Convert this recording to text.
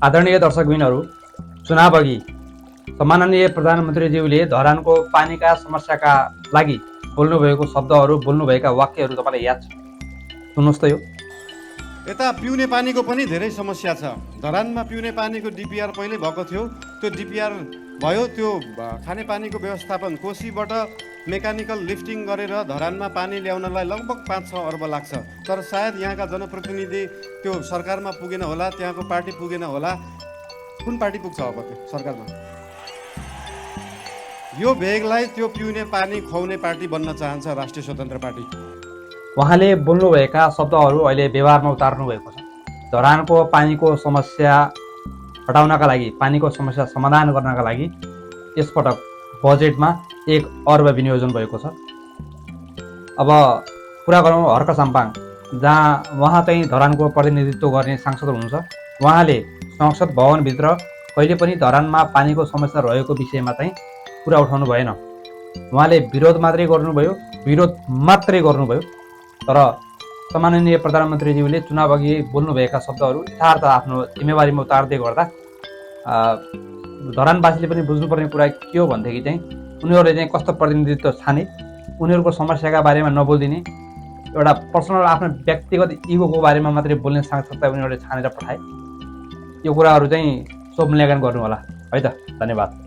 आदरणीय दर्शकबिनहरू, चुनाव अघि सम्माननीय प्रधानमन्त्रीज्यूले धरानको पानीका समस्याका लागि बोल्नुभएको शब्दहरू, बोल्नुभएका वाक्यहरू तपाईँलाई याद छ? सुन्नुहोस् त यो। यता पिउने पानीको पनि धेरै समस्या छ। धरानमा पिउने पानीको डिपिआर पहिले भएको थियो, त्यो डिपिआर भयो, त्यो खाने पानीको व्यवस्थापन कोसीबाट मेकानिकल लिफ्टिङ गरेर धरानमा पानी ल्याउनलाई लगभग 5-6 अर्ब लाग्छ। तर सायद यहाँका जनप्रतिनिधि त्यो सरकारमा पुगेन होला, त्यहाँको पार्टी पुगेन होला। कुन पार्टी पुग्छ अब त्यो सरकारमा? यो भेगलाई त्यो पिउने पानी खुवाउने पार्टी बन्न चाहन्छ राष्ट्रिय स्वतन्त्र पार्टी। उहाँले बोल्नुभएका शब्दहरू अहिले व्यवहारमा उतार्नु भएको छ। धरानको पानीको समस्या हटाउनका लागि, पानीको समस्या समाधान गर्नका लागि यसपटक बजेटमा 1 अर्ब विनियोजन भएको छ। अब कुरा गरौँ हर्क साम्पाङ, जहाँ उहाँ चाहिँ धरानको प्रतिनिधित्व गर्ने सांसद हुनुहुन्छ। उहाँले संसद भवनभित्र कहिले पनि धरानमा पानीको समस्या रहेको विषयमा चाहिँ कुरा उठाउनु भएन। उहाँले विरोध मात्रै गर्नुभयो। तर सम्माननीय प्रधानमन्त्रीज्यूले चुनाव अघि बोल्नुभएका शब्दहरू यथार्थ आफ्नो जिम्मेवारीमा उतार्दै गर्दा धरानवासीले पनि बुझ्नुपर्ने कुरा के हो भनेदेखि चाहिँ उनीहरूले चाहिँ कस्तो प्रतिनिधित्व छाने, उनीहरूको समस्याका बारेमा नबोलिदिने, एउटा पर्सनल आफ्नो व्यक्तिगत इगोको बारेमा मात्रै बोल्ने सांसदलाई उनीहरूले छानेर पठाए। यो कुराहरू चाहिँ स्वमूल्याङ्कन गर्नु होला है त। धन्यवाद।